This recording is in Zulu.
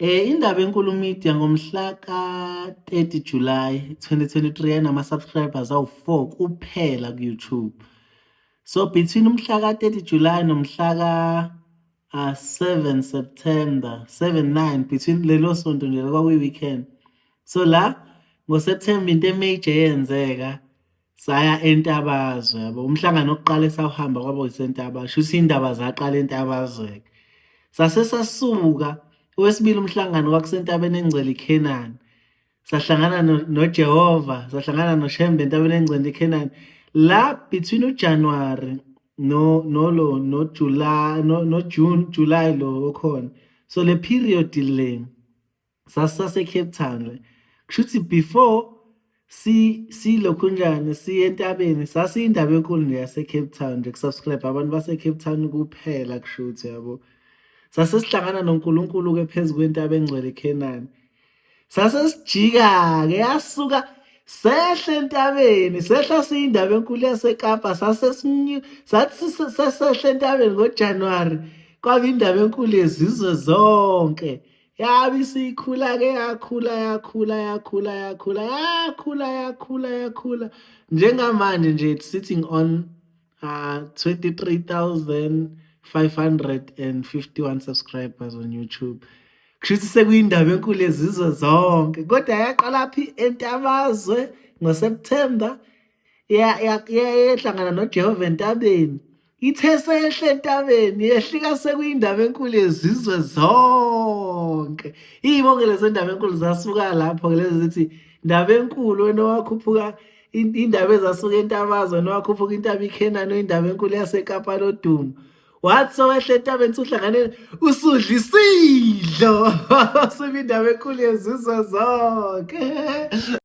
Indaba Enkulu Media ngomhla ka-30 July 2023 yayinama-subscribers awu-4 kuphela ku-YouTube. So between umhla ka-30 July nomhla ka-7 September, 7 9, between lelo sonto nje kwakuyi-weekend. So la ngoSeptember into e-major eyenzeka, saya eNtabazwe, yabo. Umhlangano wokuqala esawuhamba kwaba yiseNtabazwe, shuthi iy'ndaba zaqala eNtabazwe-ke. Sase sasuka, owesibili umhlangano kwakusentabeni engcwele iKhenani. Sahlangana noJehova, sahlangana noShembe entabeni engcwele iKhenani. La between uJanuary no nolo no July, no June, July lo okhona. So le period le sasase Cape Town le. Kushuthi before si silokhunjani siye entabeni, sasiyindaba enkulu nje yase Cape Town nje, kusubscribe abantu base Cape Town kuphela kushuthi, yabo. Sase sihlangana noNkulunkulu ke phezu kwentaba engcwele iKhenani. Sase sijika ke, yasuka sehla entabeni, sehla siyindaba enkulu yaseKapa. Sase sathi sesehla entabeni ngoJanuary, kwaba indaba enkulu yezizwe zonke. Yabe isikhula ke, yakhula, yakhula, yakhula, yakhula, yakhula, yakhula, yakhula. Njengamanje nje it's sitting on 23,551 subscribers on YouTube. Kushuthi sekuyindaba enkulu yezizwe zonke, kodwa yaqala phi? ENtabazwe ngoSeptember, yahlangana noJehova entabeni. Ithe sehle entabeni, yehlika sekuyindaba enkulu yezizwe zonke. Iy'bonke lezo ndaba enkulu zasuka lapho lezi zithi ndaba enkulu wena wakhuphuka indaba ezasuka eNtabazwe, wena wakhuphuka intaba iKhenani, indaba enkulu yaseKapa lodumo. Wathi sowehla entabeni, usuhlangane, usudla isidlo, suba indaba enkulu yezizwe zonke.